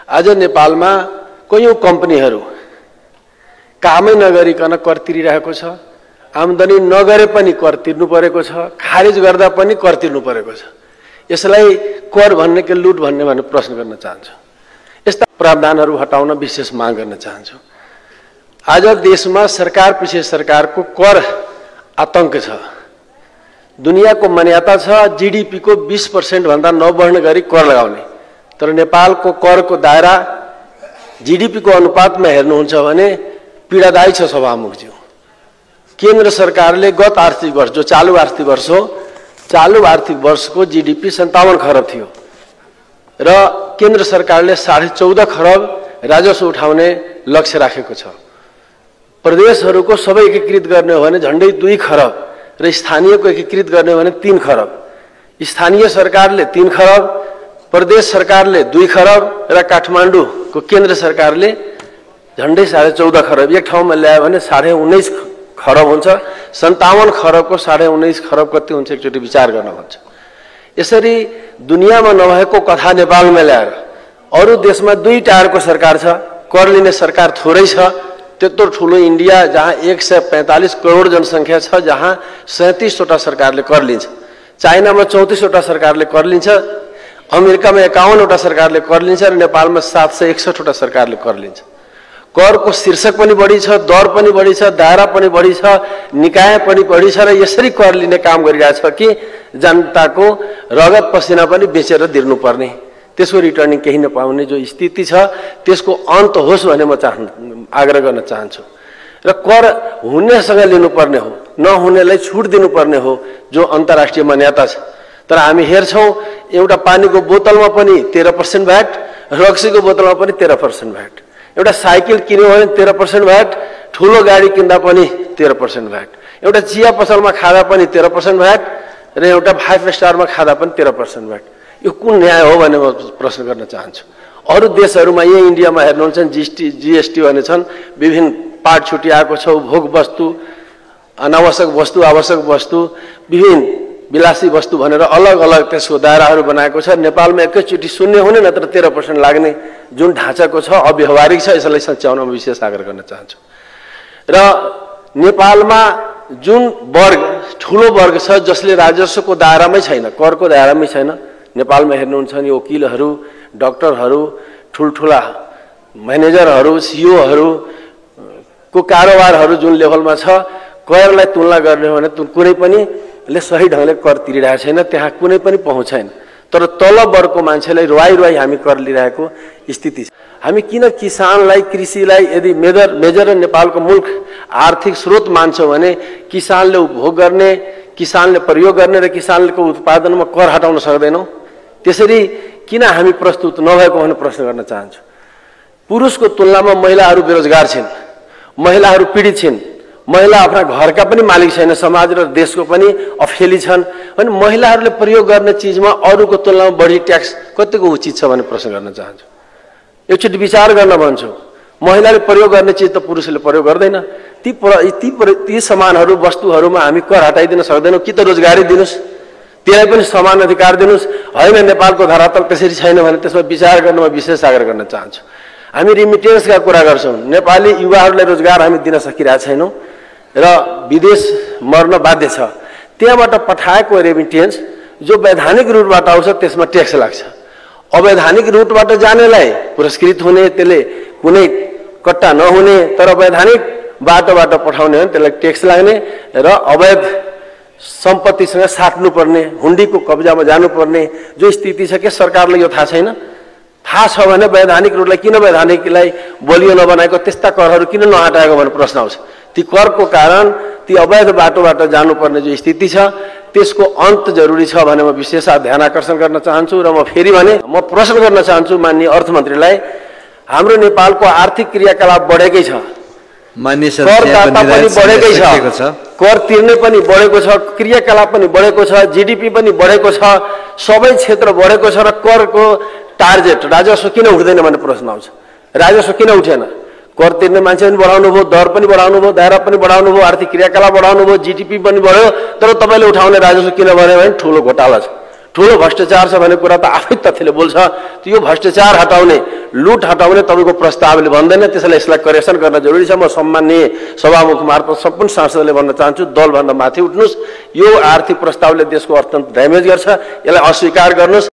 आज नेपालमा कयौं कम्पनीहरू कामै नगरिकन कर तिरिरहेको छ, आमदानी नगरे पनि कर तिर्नु परेको छ, खारिज गर्दा पनि कर तिर्नु परेको छ। यसलाई कर भन्ने कि लुट भन्ने भनेर प्रश्न गर्न चाहन्छु। यस्ता प्रावधानहरू हटाउन विशेष माग गर्न चाहन्छु। आज देशमा सरकार पछि सरकारको कर आतंक छ। दुनियाँको मान्यता छ जीडीपी को 20% भन्दा नबढ्ने गरी कर लगाउने, तर नेपालको करको दायरा जीडीपी को अनुपातमा हेर्नुहुन्छ भने पीडादायी छ सभामुखज्यू। केन्द्र सरकारले गत आर्थिक वर्ष जो चालू आर्थिक वर्ष हो, चालू आर्थिक वर्षको जीडीपी 57 खरब थियो र केन्द्र सरकारले 14.5 खरब राजस्व उठाउने लक्ष्य राखेको छ। प्रदेशहरूको सबै एकीकृत गर्ने हो भने झन्डै 2 खरब र स्थानीयको एकीकृत गर्ने हो भने 3 खरब। स्थानीय सरकारले 3 खरब, प्रदेश सरकारले 2 खरब र काठमाडौँको केन्द्र सरकारले झन्डै 14.5 खरब। एक ठाउँमा ल्यायो भने 19.5 खरब हुन्छ। 57 खरबको 19.5 खरब कति हुन्छ एकचोटि विचार गर्न भन्छ। यसरी दुनियाँमा नभएको कथा नेपालमा ल्याएर अरू देशमा 2 टायरको सरकार छ, कर लिने सरकार थोरै छ। त्यत्रो ठुलो इन्डिया जहाँ 145 करोड जनसङ्ख्या छ, जहाँ 37 वटा सरकारले कर लिन्छ, चाइनामा 34 वटा सरकारले कर लिन्छ, अमेरिकामा 51 वटा सरकारले कर लिन्छ र नेपालमा 761 वटा सरकारले कर लिन्छ। करको शीर्षक पनि बढी छ, दर पनि बढी छ, दायरा पनि बढी छ, निकाय पनि बढी छ र यसरी कर लिने काम गरिरहेछ कि जनताको रगत पसिना पनि बेचेर दिनुपर्ने, त्यसको रिटर्निङ केही नपाउने जो स्थिति छ त्यसको अन्त होस् भन्ने म आग्रह गर्न चाहन्छु। र कर हुनेसँग लिनुपर्ने हो, नहुनेलाई छुट दिनुपर्ने हो जो अन्तर्राष्ट्रिय मान्यता छ। तर हामी हेर्छौं एउटा पानीको बोतलमा पनि 13% भ्याट, रक्सीको बोतलमा पनि 13% भ्याट, एउटा साइकल किन्यो भने 13% भ्याट, ठुलो गाडी किन्दा पनि 13% भ्याट, एउटा चिया पसलमा खादा पनि 13% भ्याट र एउटा 5 स्टारमा खादा पनि 13% भ्याट। यो कुन न्याय हो भन्ने म प्रश्न गर्न चाहन्छु। अरू देशहरूमा यही इन्डियामा हेर्नुहुन्छ जीएसटी भने छन्, विभिन्न पार्ट छुट्याएको छ, उपभोग वस्तु, अनावश्यक वस्तु, आवश्यक वस्तु, विभिन्न विलासी वस्तु भनेर अलग अलग त्यसको दायराहरू बनाएको छ। नेपालमा एकैचोटि शून्य हुने नत्र 13% लाग्ने जुन ढाँचाको छ अव्यावहारिक छ। यसलाई सच्याउनमा विशेष आग्रह गर्न चाहन्छु। र नेपालमा जुन वर्ग ठुलो वर्ग छ जसले राजस्वको दायरामै छैन, करको दायरामै छैन, नेपालमा हेर्नुहुन्छ नि वकिलहरू, डाक्टरहरू, ठुल्ठुला म्यानेजरहरू, सिओहरूको कारोबारहरू जुन लेभलमा छ, करलाई तुलना गर्ने हो भने कुनै पनि सही ढंगले कर तिरिरहेको छैन, त्यहाँ कुनै पनि पहुँच छैन। तर तल वर्गको मान्छेलाई रुवाई हामी कर लिइरहेको स्थिति छ। हामी किन किसानलाई, कृषिलाई यदि मेजर नेपालको मुल्क आर्थिक स्रोत मान्छौँ भने किसानले उपभोग गर्ने, किसानले प्रयोग गर्ने र किसानको उत्पादनमा कर हटाउन सक्दैनौँ? त्यसरी किन हामी प्रस्तुत नभएको भनेर प्रश्न गर्न चाहन्छु। पुरुषको तुलनामा महिलाहरू बेरोजगार छिन्, महिलाहरू पीडित छिन्, महिला आफ्ना घरका पनि मालिक छैन, समाज र देशको पनि अफेली छन्। अनि महिलाहरूले प्रयोग गर्ने चिजमा अरूको तुलनामा बढी ट्याक्स कतिको उचित छ भन्ने प्रश्न गर्न चाहन्छु। एकचोटि विचार गर्न भन्छु। महिलाले प्रयोग गर्ने चिज त पुरुषले प्रयोग गर्दैन। ती सामानहरू, वस्तुहरूमा हामी कर हटाइदिन सक्दैनौँ कि? त रोजगारी दिनुस्, त्यसलाई पनि समान अधिकार दिनुस्। होइन नेपालको धरातल त्यसरी छैन भने त्यसमा विचार गर्नमा विशेष आग्रह गर्न चाहन्छु। हामी रिमिटेन्सका कुरा गर्छौँ, नेपाली युवाहरूलाई रोजगार हामी दिन सकिरहेका छैनौँ र विदेश मर्न बाध्य छ। त्यहाँबाट पठाएको रेमिटेन्स जो वैधानिक रुटबाट आउँछ त्यसमा ट्याक्स लाग्छ। अवैधानिक रुटबाट जानेलाई पुरस्कृत हुने, त्यसले कुनै कट्टा नहुने, तर वैधानिक बाटोबाट पठाउने हो भने त्यसलाई ट्याक्स लाग्ने र अवैध सम्पत्तिसँग साट्नुपर्ने, हुन्डीको कब्जामा जानुपर्ने जो स्थिति छ के सरकारलाई यो थाहा छैन? थाहा छ भने वैधानिक रुटलाई किन वैधानिकलाई बलियो नबनाएको, त्यस्ता करहरू किन नहटाएको भन्ने प्रश्न आउँछ। ती करको कारण ती अवैध बाटोबाट जानुपर्ने जो स्थिति छ त्यसको अन्त जरुरी छ भने म विशेष ध्यान आकर्षण गर्न चाहन्छु। र म फेरि भने म प्रश्न गर्न चाहन्छु माननीय अर्थमन्त्रीलाई, हाम्रो नेपालको आर्थिक क्रियाकलाप बढेकै छ, करदाता पनि बढेकै छ, कर तिर्ने पनि बढेको छ, क्रियाकलाप पनि बढेको छ, जीडीपी पनि बढेको छ, सबै क्षेत्र बढेको छ र करको टार्गेट राजस्व किन उठ्दैन भन्ने प्रश्न आउँछ। राजस्व किन उठेन? कर तिर्ने मान्छे पनि बढाउनु भयो, दर पनि बढाउनु भयो, दायरा पनि बढाउनु भयो, आर्थिक क्रियाकलाप बढाउनु भयो, जीडीपी पनि बढ्यो, तर तपाईँले उठाउने राजस्व किन बढ्यो भने ठुलो घोटाला छ, ठुलो भ्रष्टाचार छ भन्ने कुरा त आफै तथ्यले बोल्छ। यो भ्रष्टाचार हटाउने लुट हटाउने तपाईको प्रस्तावले भन्दैन, त्यसैले यसलाई करेक्सन गर्न जरुरी छ। म सम्माननीय सभामुख मार्फत सम्पूर्ण सांसदले भन्न चाहन्छु, दलभन्दा माथि उठ्नुस्। यो आर्थिक प्रस्तावले देशको अर्थतन्त्र ड्यामेज गर्छ, यसलाई अस्वीकार गर्नुस्।